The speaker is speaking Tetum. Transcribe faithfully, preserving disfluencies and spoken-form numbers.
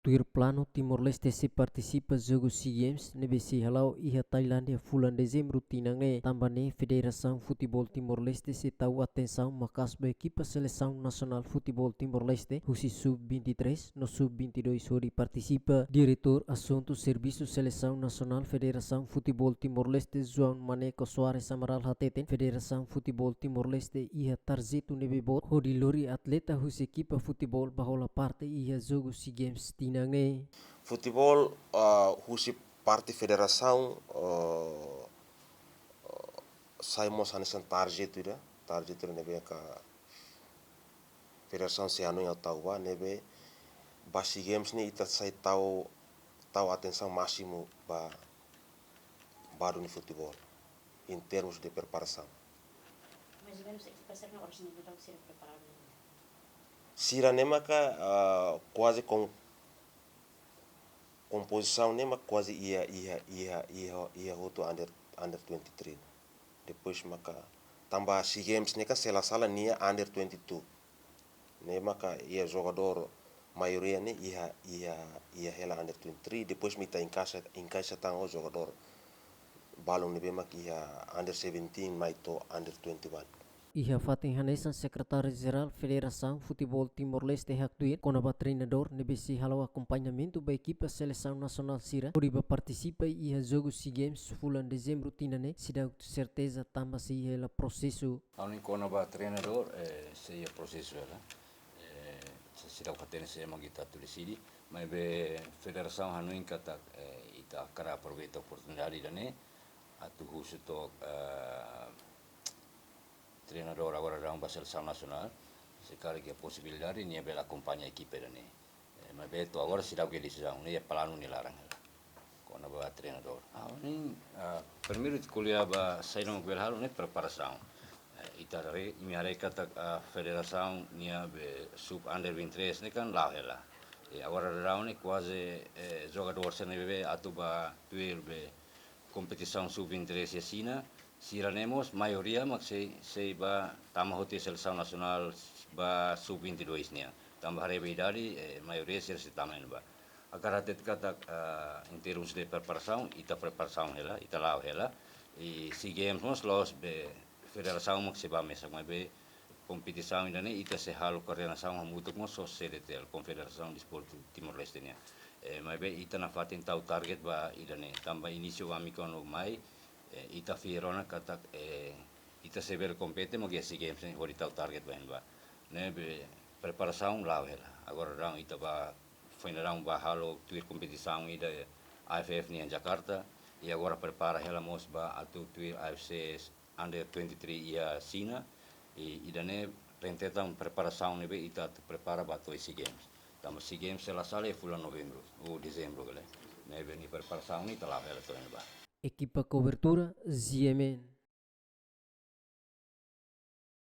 Tuir planu, Timor-Leste sei partisipa jogu SEA Games ne'ebé sei hala'o iha Tailándia fulan Dezembru tinan ne'e. Tanba ne'e, Federasaun Futeból Timor-Leste sei tau atensaun maka'as ba ekipa selesaun nasionál futeból Timor-Leste husi sub vinte e três no sub vinte e dois hodi partisipa. Diretór Asuntu Servisu Selesaun Nasionál Federasaun Futeból Timor-Leste, João Maneco Soares Amaral, hateten Federasaun Futeból Timor-Leste iha tarjetu ne'ebé boot hodi lori atleta husi ekipa futeból ba hola parte iha jogu SEA Games tinan ne'e. Futeból, ah, husi parte federasaun, ah, ah, sai mós hanesan tarjetu ida, tarjetu ida ne'ebé ka federasaun sei hanoin atu tau ba, ne'ebé ba SEA Games ne'e ita sei tau, tau atensaun másimu ba, ba dunia futeból, em termos de preparasaun. Mais ou menos ekipa sira-ne'e oras ne'e daudaun sira preparadu? Sira-ne'e maka, ah, kuaze kom-, kompozisaun ne'e maka kuaze iha, iha, iha, iha, iha hotu under, under twenty-three. Depois maka tanba SEA Games ne'e kan se la sala nia under twenty-two. Ne'e maka iha jogadór maioria ne'e iha, iha, iha hela under twenty-three, depois mak ita enkaixa, enkaixa tan ho jogadór balun ne'ebé mak iha under seventeen mai to'o under twenty-one. Iha fatin hanesan, Sekretáriu Jerál Federasaun Futeból Timor-Leste haktuir kona-ba treinadór ne'ebé sei hala'o akompañamentu ba ekipa selesaun nasionál sira hodi ba partisipa iha jogu SEA Games fulan Dezembru tinan ne'e seidauk serteza tanba sei iha hela prosesu. Ha'u-nia kona-ba treinadór, eh, sei iha prosesu hela. Eh, se seidauk hatene sé mak ita atu deside, maibé federasaun hanoin katak, eh, ita hakarak aproveita oportunidade ida-ne'e atu husu took, eh, treinadór agora daudaun ba selesaun nasionál, se karik iha posibilidade nia bele akompaña ekipa ida-ne'e. Eh, maibé to'o agora seidauk iha desizaun, ne'e iha planu nia laran hela. Kona-ba treinadór. Ah, ne'e, ah, primeiru ita ko'alia ba saida mak bele halo ne'e preparasaun. Eh, ita haree, imi haree katak, ah, federasaun nia be sub under vinte e três ne'e kan la'o hela. Eh, agora daudaun ne'e kuaze, eh, jogadór sira ne'ebé atu ba tuir be kompetisaun sub vinte e três iha Xina, sira-ne'e mós maioria mak sei, sei ba tama hotu iha selesaun nasionál ba sub vinte e dois nian. Tanba haree ba idade, eh, maioria sira sei tama iha ne'ebá. Hakarak hatete katak, ah, em termos de preparasaun, ita preparasaun hela, ita la'o hela. I SEA Games mós la'ós be federasaun mak sei ba mesak, maibé kompetisaun ida-ne'e ita sei halo koordenasaun hamutuk mós ho CDTL, Konfederasaun Desportu Timor-Leste nian. Eh, maibé ita nafatin tau target ba ida-ne'e, tanba inísiu ami kuandu mai, eh, ita fiar ona katak, eh, ita sei bele kompete mak iha SEA Games ne'e hodi tau target ba iha ne'ebá. Ne'ebé preparasaun la'o hela. Agora daudaun ita ba, foin daudaun ba halo tuir kompetisaun ida AFF nian Jakarta, i agora prepara hela mós ba atu tuir AFC under twenty-three iha Xina, i ida-ne'e rentetan preparasaun ne'ebé ita atu prepara ba to'o SEA Games. Tanba SEA Games se la sala iha fulan Novembru, ou Dezembru, kale. Ne'ebé nia preparasaun ne'e ita la'o hela to'o iha ne'ebá. Ekipa kobertura, Z M N.